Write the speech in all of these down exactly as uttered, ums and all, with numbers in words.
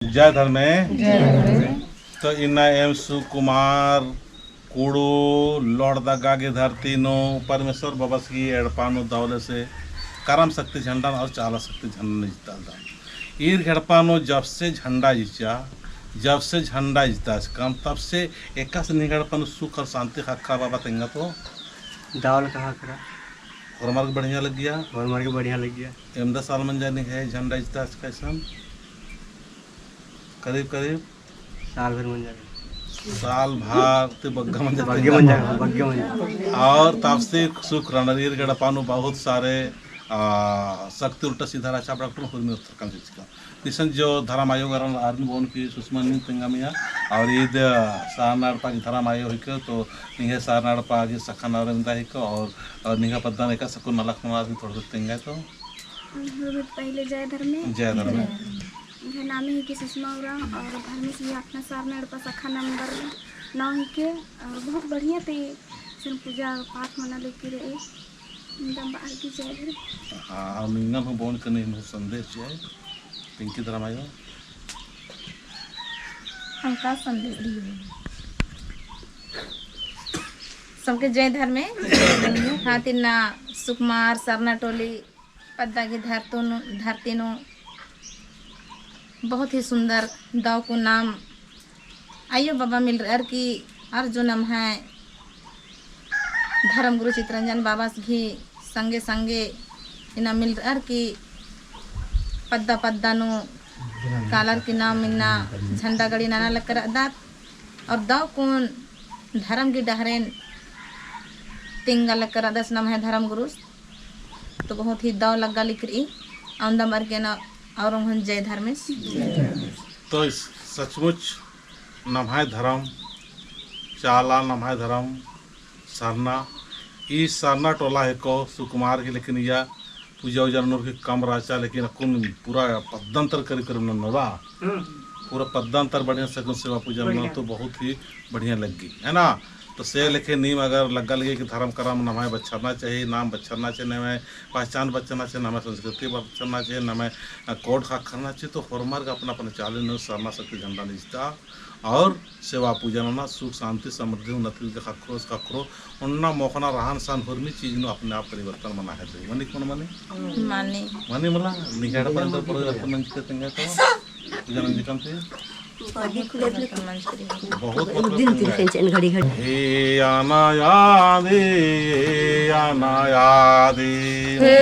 जय धर्मे। जय धर्मे। तो इन्ना एम सुकुमार कुड़ू लोहरदगा गही धरती नू परमेश्वर बबस गही एड़पा नू दव ले से करम शक्ति झंडा और चाला शक्ति झंडा इजतालदम। ईर गही एड़पा नू जब से झंडा इजचा, जब से झंडा इजताचकम, तब से एकासे निंग्है एड़पा नू सुख और शांति ख़क्खरा बाबा तेंगा तो? दव ले ख़क्खरा। होरमर गे बढ़िया लग्गिया? होरमर गे बढ़िया लग्गिया। एवंदा साल मंजा निंग्है झंडा इजताचका इसन? करीब करीब? साल भर मंजा। साल भर ती बग्गे मंजा। बग्गे मंजा, बग्गे मंजा। और तब से सुख रअनर। ईर गही एड़पा नू बहुत सारे, आ, शक्ति उल्टा सीधा रहचा, बड़ा कुटुम हुरमी उत्तर कम चिचका। इसन जो धरम आयो गरन आरिन बओन की सुषमा नीम तेंगा मइय्याँ, और ईद सरना एड़पा गही धरम आयो हिके, तो निंग्है सरना एड़पा गही सखा नाम एवंदा हिके, और, और निंग्है पद्दा नू एकासे अक्कुन नलख मना आरिन थोड़ा सा तेंगा तो। हुरमी ती पहिले जय धर्मे। जय धर्मे। निंग्है नामे हिके सुषमा उराँव और धर्मेस गही अपना सरना एड़पा सखा नंबर नौ हिके और बहुत बढ़िया ती इसन पूजा पाठ मना लगी रई। एकदम बाहर की जय धर्मे। हाँ, और निंगन हूँ बओन कने हूँ संदेश जाए। पिंकी धरम आयो। हमका संदेश दियो। सबके जय धर्मे। हाँ, तिन्ना सुकुमार सरना टोली पद्दा गही धरती नू, धरती नू बहुत ही सुंदर दव कुन नाम आयो बाबा मिलरअर की, और जो नम्है धर्म गुरु चितरंजन बाबस गही संगे संगे इन्ना मिलरअर की पद्दा पद्दा नू कालर की नाम इन्ना झंडा गड़ी नना लक्करदत, और दव कुन धर्म गही डहरेन तिंगा लक्करदस नम्है धर्म गुरुस। तो बहुत ही दव लग्गा लिकरी, अवंदा बअर की ना और उन्हन जय धर्मेस। तो इस सचमुच नम्है धर्म, चाला नम्है धर्म, सरना, ई सरना टोला हेको सुकुमार गही, लेकिन इया पूजा उजा ननोर की कम रहचा, लेकिन अक्कुन पूरा पद्दान्तर करीब करीब ननोरा। हम्म। पूरा पद्दान्तर बढ़िया से अक्कुन सेवा पूजा ननोर तो बहुत ही बढ़िया लग्गी, है ना? तो से लेखे नीम अगर लग्गा लगे कि धर्म करम नम्है बछरना चाहिए, नाम बछरना चाहिए, नम्है पहचान बछरना चाहिए, नम्है संस्कृति बछरना चाहिए, नम्है, अ, code ख़क्खरना चाहिए, तो होरमर गा अपना अपना चाली नू सरना शक्ति झंडा नू इजता और सेवा पूजा नना, सुख शांति समृद्धि उन्नति गा ख़क्खरो, ख़क्खरो, ओन्ना मोख़ना रहन सहन होरमी चीज नू अपने आप परिवर्तन मना है। तो मनी कोन मनी? मनी। मनी मला, निंग्है एड़पा नू परिवर्तन मंजकी तेंगा तो? पूजा नंजकन ती? बहुत बहुत दिन ती। घड़ी घड़ी। हे अनायादी, हे अनायादी। हे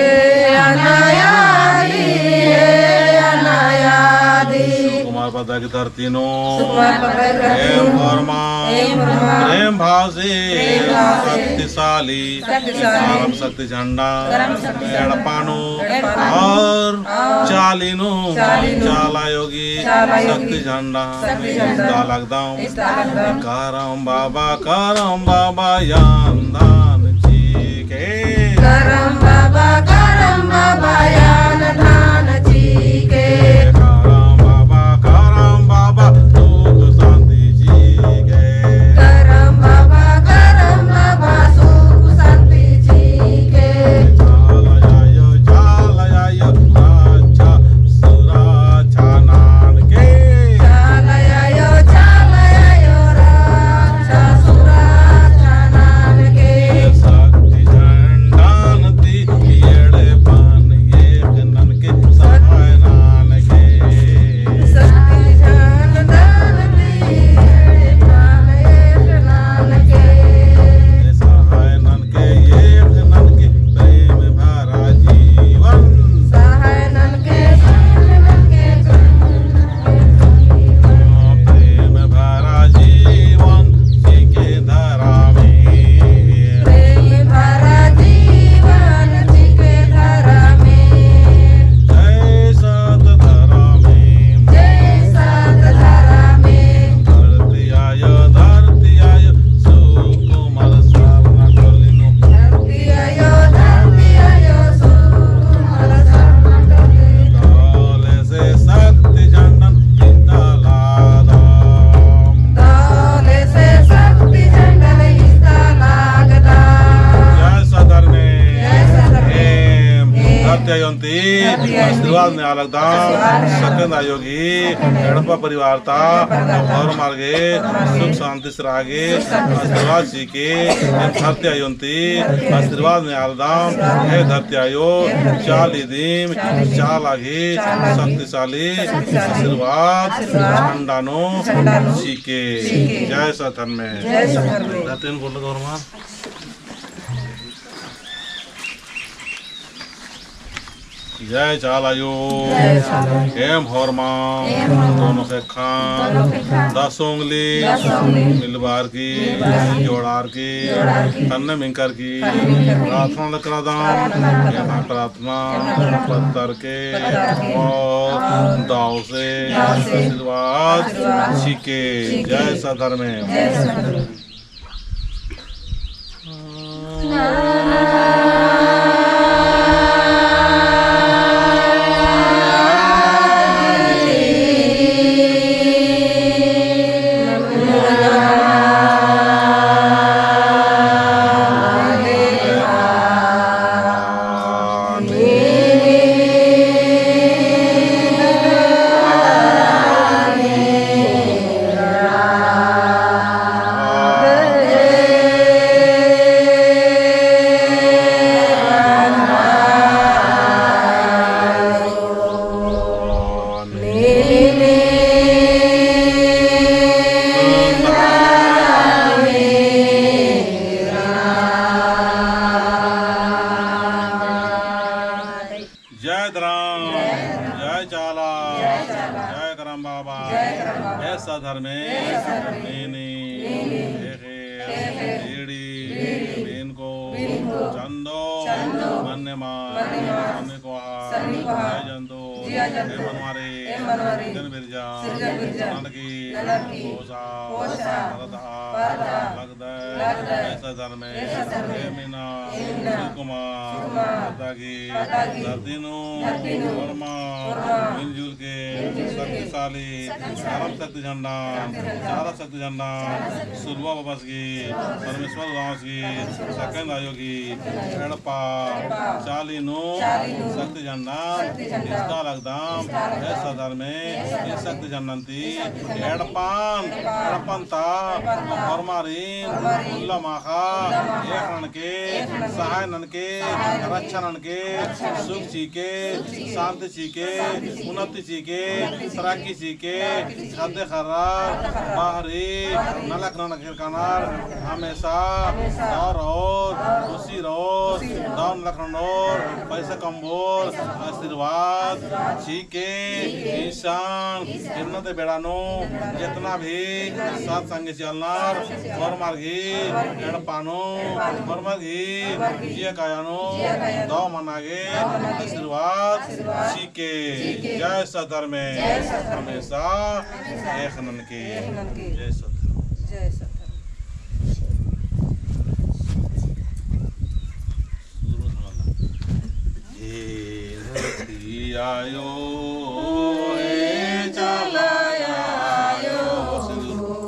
अनायादी, हे अनायादी। सुकुमार पद्दा गही धरती नू। सुकुमार पद्दा गही धरती नू। एम होरमा। एम होरमा। प्रेम भाव से। प्रेम भाव से। शक्तिशाली। शक्तिशाली। करम शक्ति झंडा। करम शक्ति झंडा। एड़पा नू। एड़पा नू। और और चाली नू, चाली नू, चाला आयो गही, चाला आयो गही, शक्ति झंडा, शक्ति झंडा, इजता लगदम, इजता लगदम। करम बाबा, करम बाबा, यान दान चिके। करम बाबा, करम बाबा, यान दान चिके। करम बाबा, करम बाबा, सुख शांति चिके। करम बाबा, करम बाबा, सुख शांति चिके। चाला आयो, चाला आयो, रक्षा सुरक्षा ननके। चाला आयो, चाला आयो, रक्षा सुरक्षा ननके। शक्ति झंडन ती एड़पन एक ननके, सहाय ननके। नेआ लगदम, सकन्द आयो गही एड़पा परिवार ता होरमर गे सुख शांति सरा गे आशीर्वाद चिके। एम धरती आयोन ती आशीर्वाद नेआ लगदम। हे धरती आयो, चाली दिम चाला गही शक्तिशाली आशीर्वाद झंडा नू चिके। जय सत धर्मे। धरती आयोन बोल दो होरमर। जय चाला आयो। जय चाला आयो। एम होरमा, एम होरमा, दोनों ख़ेक्खन, दोनों ख़ेक्खन, दस उंगली, दस उंगली, मिलबार की, मिलबार की, जोड़ार की, जोड़ार की, तन्ने मिंकर की, तन्ने मिंकर की, प्रार्थना लकरादम, प्रार्थना लकरादम, एमा प्रार्थना, एमा प्रार्थना, पत्तर के, पत्तर के, और दव से, दव से, आशीर्वाद, आशीर्वाद, चिके। चिके। जय सत धर्मे। जय सत धर्मे। जय धरम, जय चाला, जय करम बाबा, हे सत धर्मे, नीनी, नीनी, ख़ेख़ेल, ख़ेख़ेल, बीड़ी, बीड़ी, बीनको, बीनको, चंदो, चंदो, मन्नेमा, मन्नेमा, सन्नी कोहा, सन्नी कोहा, जय जंतु, जिया जंतु, हे मनवारी, हे मनवारी, सिरजन बिरजा, सिरजन बिरजा, ननर की, ननर की, पोसा, पोसा, परदआ, परदआ, लगदय, लगदय, हे सत धर्मे, हे सत धर्मे, हे मीना, हे मीना, सुकुमा, सुकुमा, पद्दा गही, पद्दा गही, धरती नू, धरती नू, होरमा, होरमा, मिलजुल के, मिलजुल के, शक्तिशाली, शक्तिशाली, धर्म शक्ति झंडा, शक्ति झंडा, चाला शक्ति झंडा, सुरवा बाबस गही, परमेश्वर उराँवस गही, सकन्द आयो गही, एड़पा, चाली नू, चाली नू, शक्ति झंडा, शक्ति झंडा, इजता लगदम, इजता लगदम, हे सत धर्मे, हे सत धर्मे, ई शक्ति झंडन ती, एड़पन, एड़पन ता, होरमारिन, उल्ला माख़ा, एख़नन के, सहाय ननके, रक्षा ननके, सुख चिके, शांति चिके, उन्नति चिके, तरक्की चिके, ख़द्द ख़र्रर, बहरी, नलख ननर केरकनर, हमेशा दव रओर, खुशी रओर, दव नलख ननोर, पैसा कमबोर, आशीर्वाद चिके, इसन इन्नते बेड़ा नू जेतना भी सत्संग चिअलनर, होरमर गही एड़पा नू, होरमर गही जिया काया नू दव मना गे आशीर्वाद चिके। जय सत धर्मे। हमेशा एख़नन के। जय सत धर्मे। जय सत धर्मे। हे धरती आयो, हे चाला आयो, सिंदूर।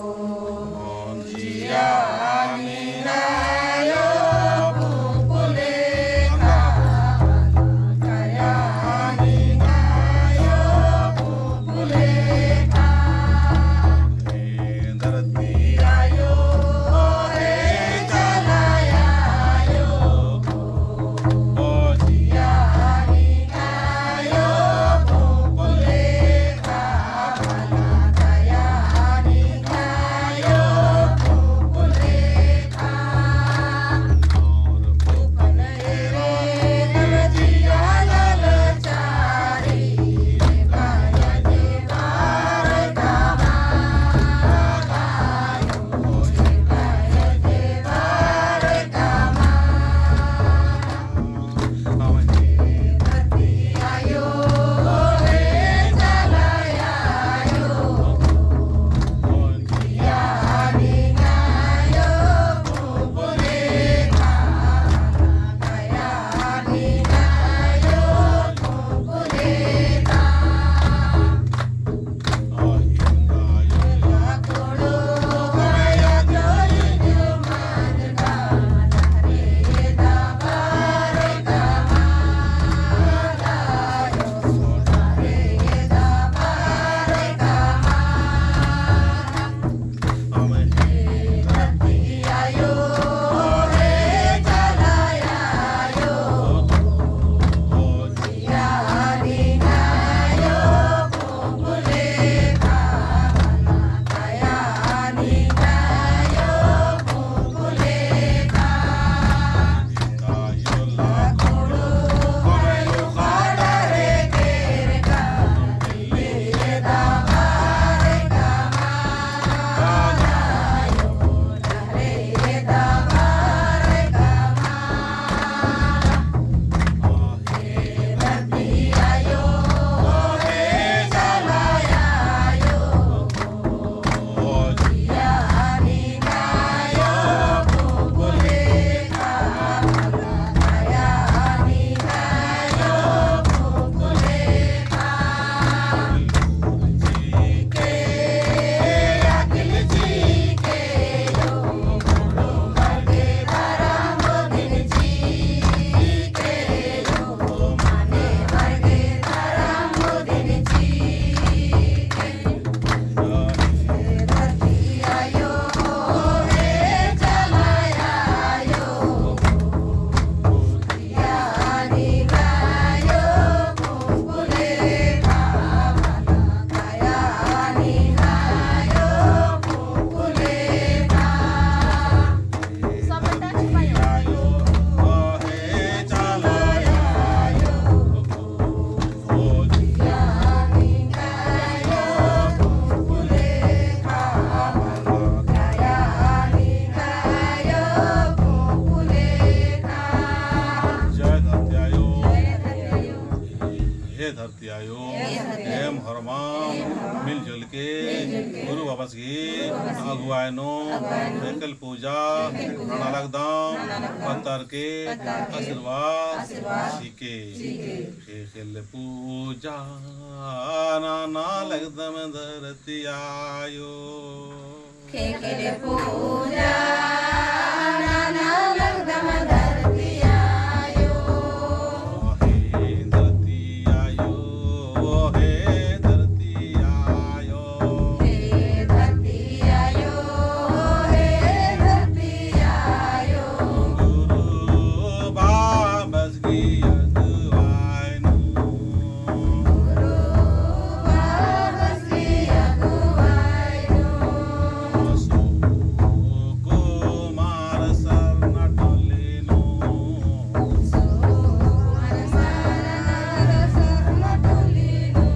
गुरु बाबस गही अगुवाई नू ख़ेख़ेल पूजा नना लगदम, पत्तर के आशीर्वाद चिके। ख़ेख़ेल पूजा नना लगदम धरती आयो। ख़ेख़ेल पूजा नना लगदम धरती आयो। हे धरती आयो, हे धरती आयो। हे धरती आयो, हे धरती आयो। गुरु बाबस गही अगुवाई नू। गुरु बाबस गही अगुवाई नू। सुकुमार सरना टोली नू। सुकुमार सरना, सरना टोली नू।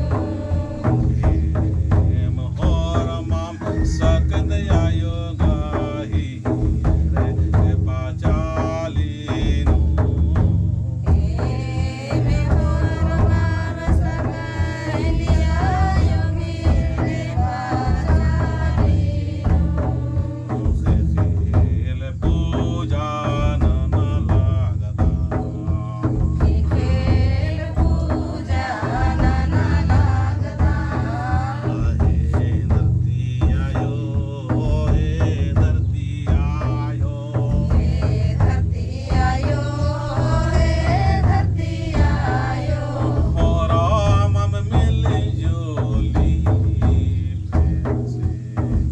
एम होरमम सकद आयो गही रे पाचाली नू। एम होरमम सकद आयो गही रे पाचाली नू। ख़ेख़ेल पूजा नना लगदम। ख़ेख़ेल पूजा नना लगदम। हे धरती आयो, हे धरती आयो। हे धरती आयो, हे धरती आयो। होरमम मिली जुली प्रेम से।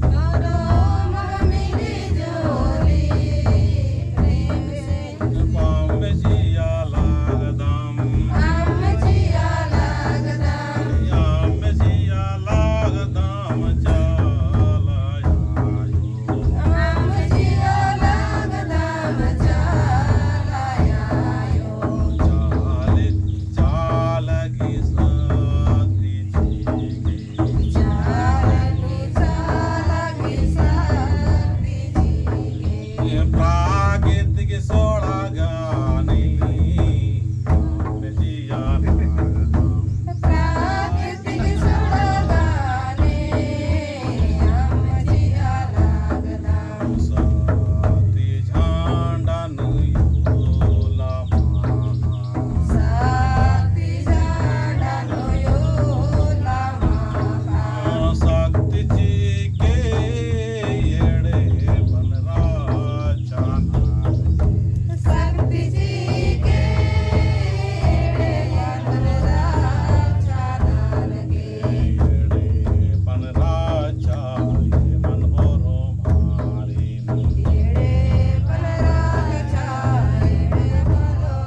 होरमम मिली जुली प्रेम से। अम्म चिआ लगदम। अम्म चिआ लगदम। अम्म चिआ लगदम चाला आयो। अम्म चिआ लगदम चाला आयो। चाली, चाला गही शक्ति चिके। चाला गही, चाला गही शक्ति चिके। प्राकृतिक सोड़ा गानी। प्राकृतिक सोड़ा गानी। अम्म चिआ लगदम। शक्ति झंडा नू उल्ला माख़ा। शक्ति झंडा नू उल्ला माख़ा। शक्ति चिके एड़पन रक्षा ननके। शक्ति चिके एड़पन रक्षा ननके। एड़पन रक्षा एमन होरमारिन। एड़पन रक्षा एमन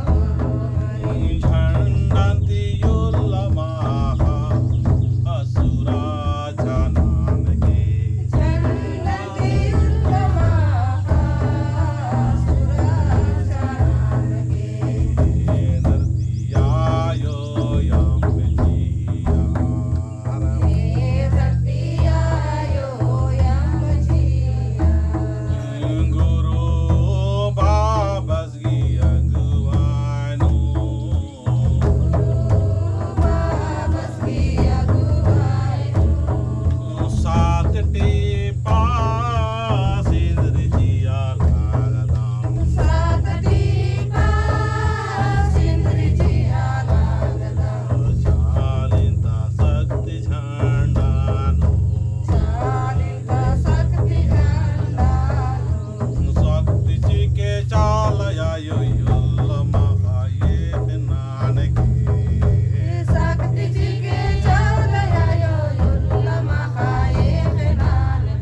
होरमारिन। झंडन ती उल्ला माख़ा असुरा झंडन ती उल्ला माख़ा असुरा झंडन ती। हे धरती आयो अम्म चिआ। हे धरती आयो अम्म चिआ। गुरु बाबस गही अगुवाई नू। गुरु बाबस गही अगुवाई नू। सात टीपा सिंदरी चिआ लगदम। सात टीपा सिंदरी चिआ लगदम। चालिन ता शक्ति झंडा नू। चालिन ता शक्ति झंडा नू। शक्ति चिके चाला आयो उल्ला माख़ा एख़ ननके। शक्ति चिके चाला आयो उल्ला माख़ा एख़ ननके।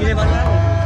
ये वाला।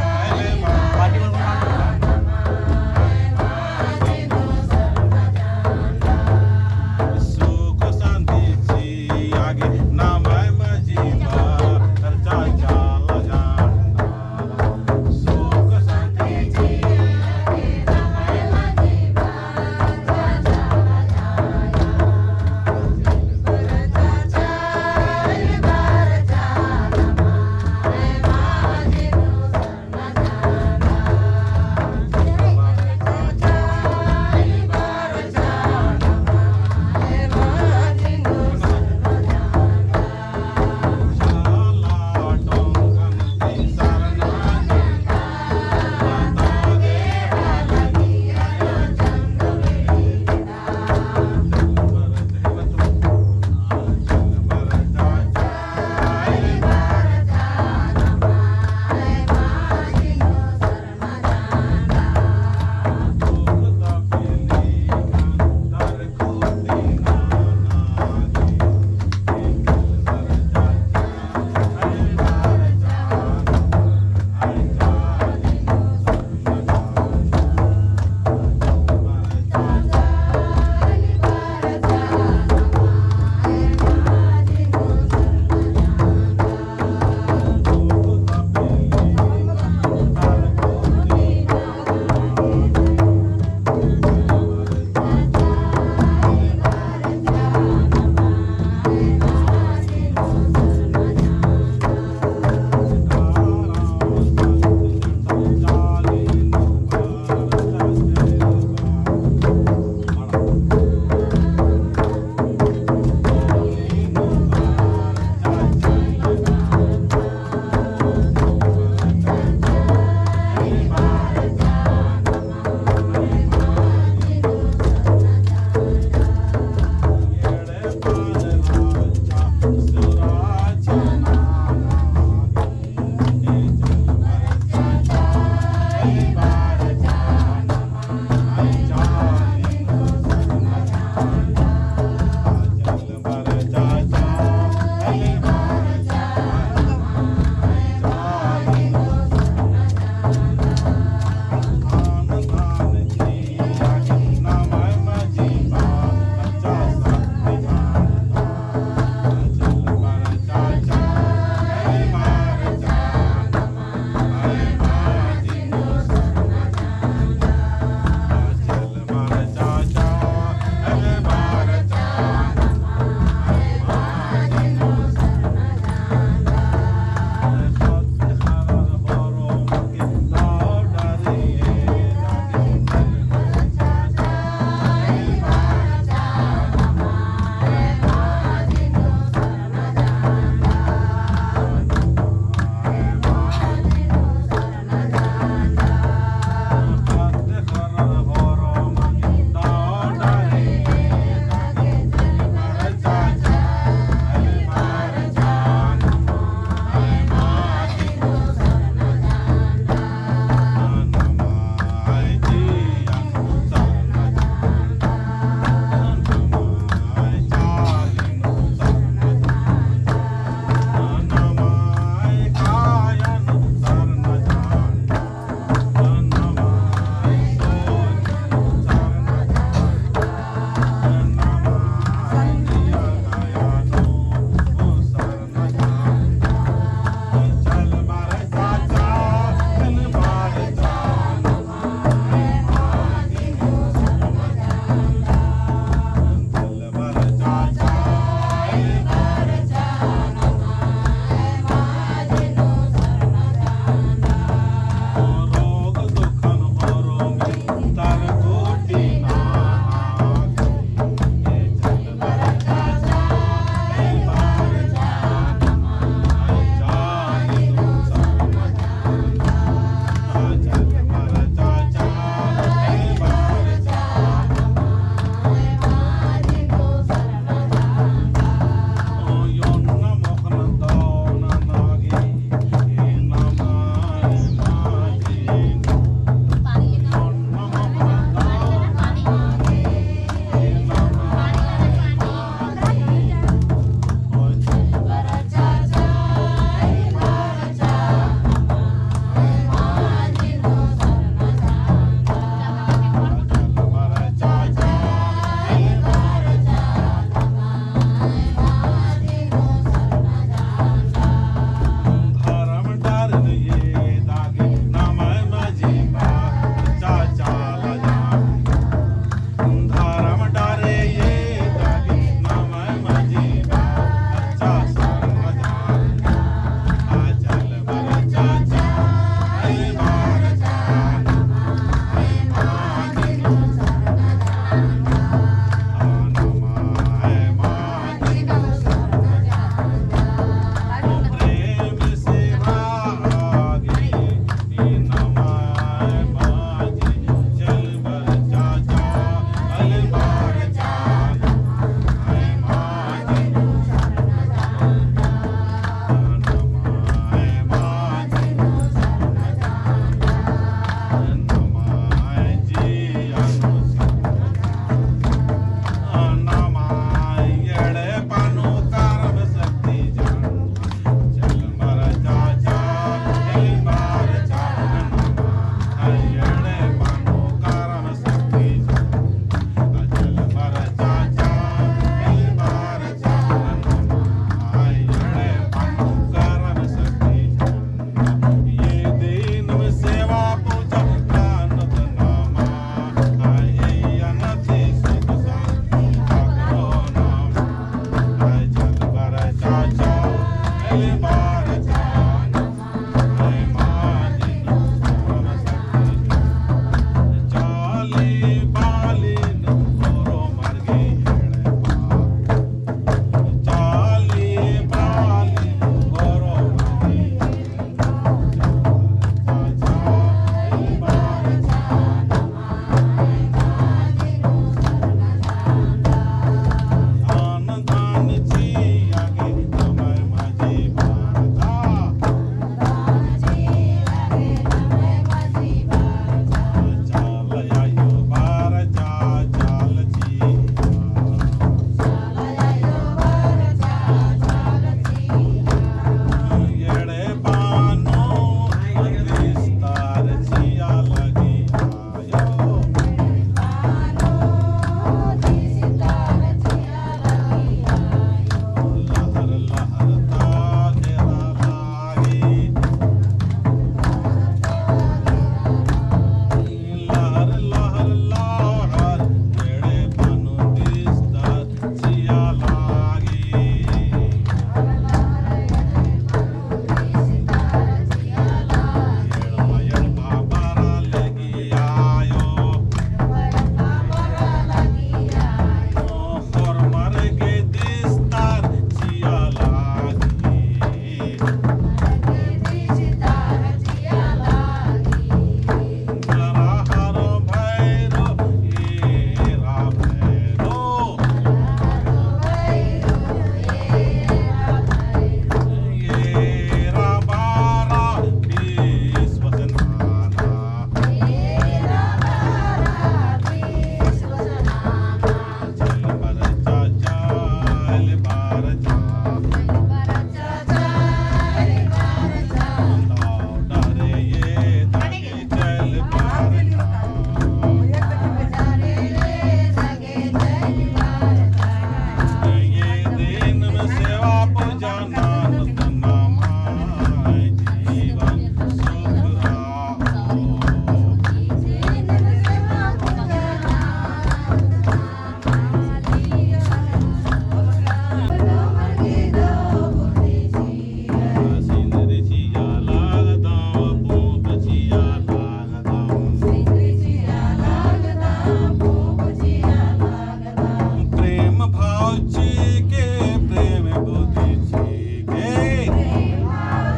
चिके प्रेम बुद्धि चिके। प्रेम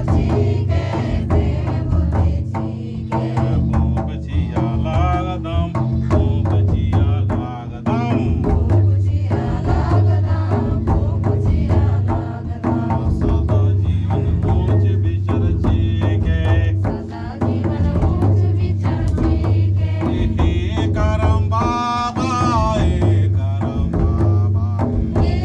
चिके, प्रेम बुद्धि चिके। पोंप चिआ लगदम, पोंप चिआ लगदम। पोंप चिआ लगदम, पोंप चिआ लगदम। सदा जीवन ऊँच विचार चिके। सदा जीवन ऊँच विचार चिके। हे करम बाबा, हे करम बाबा। हे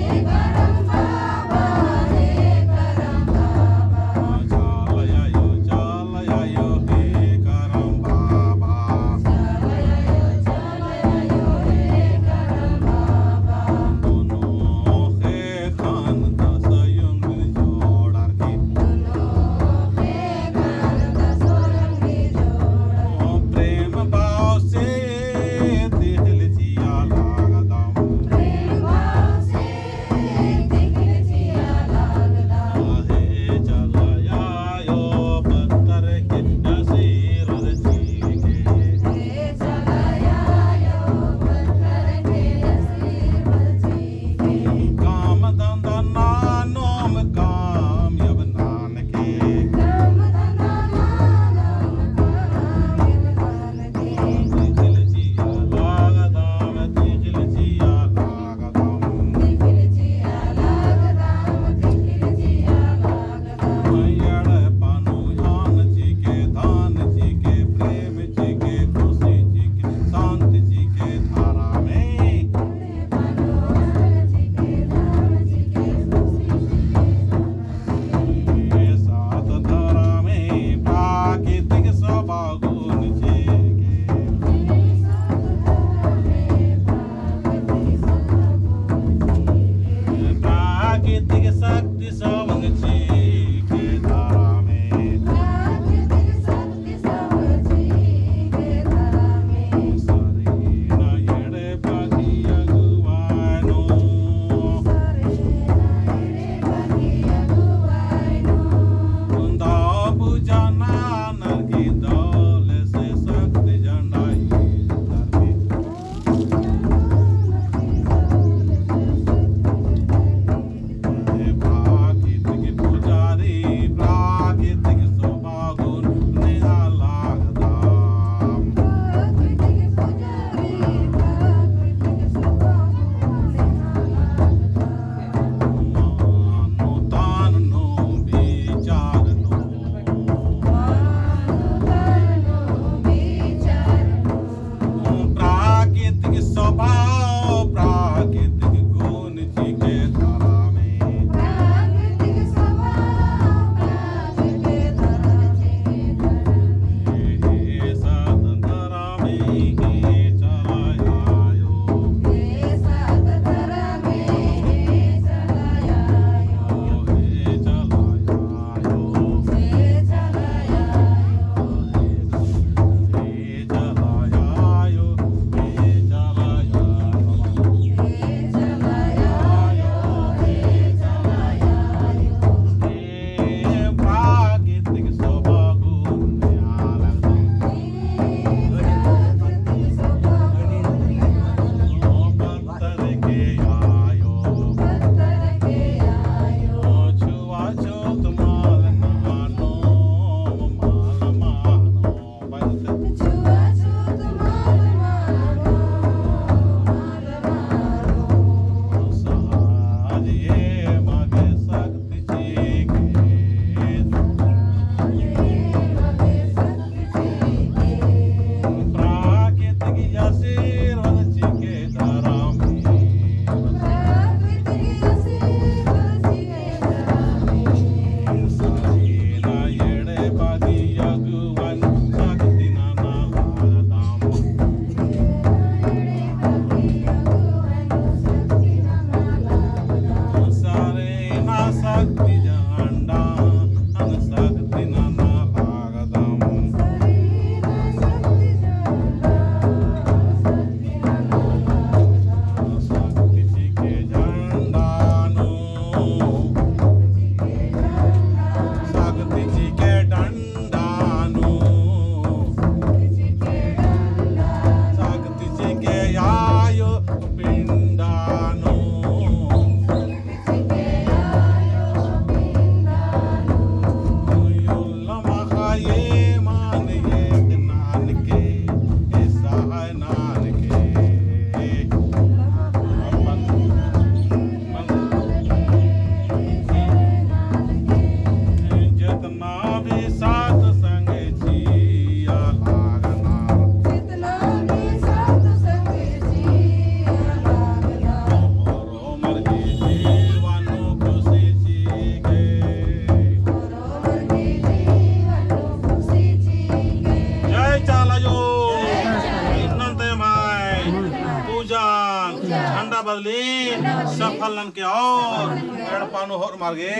सफल ननके और एड़पा नू होरमर गे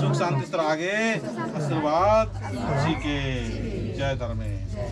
सुख शांति से रआ गे आशीर्वाद चिके। जय धर्मेस।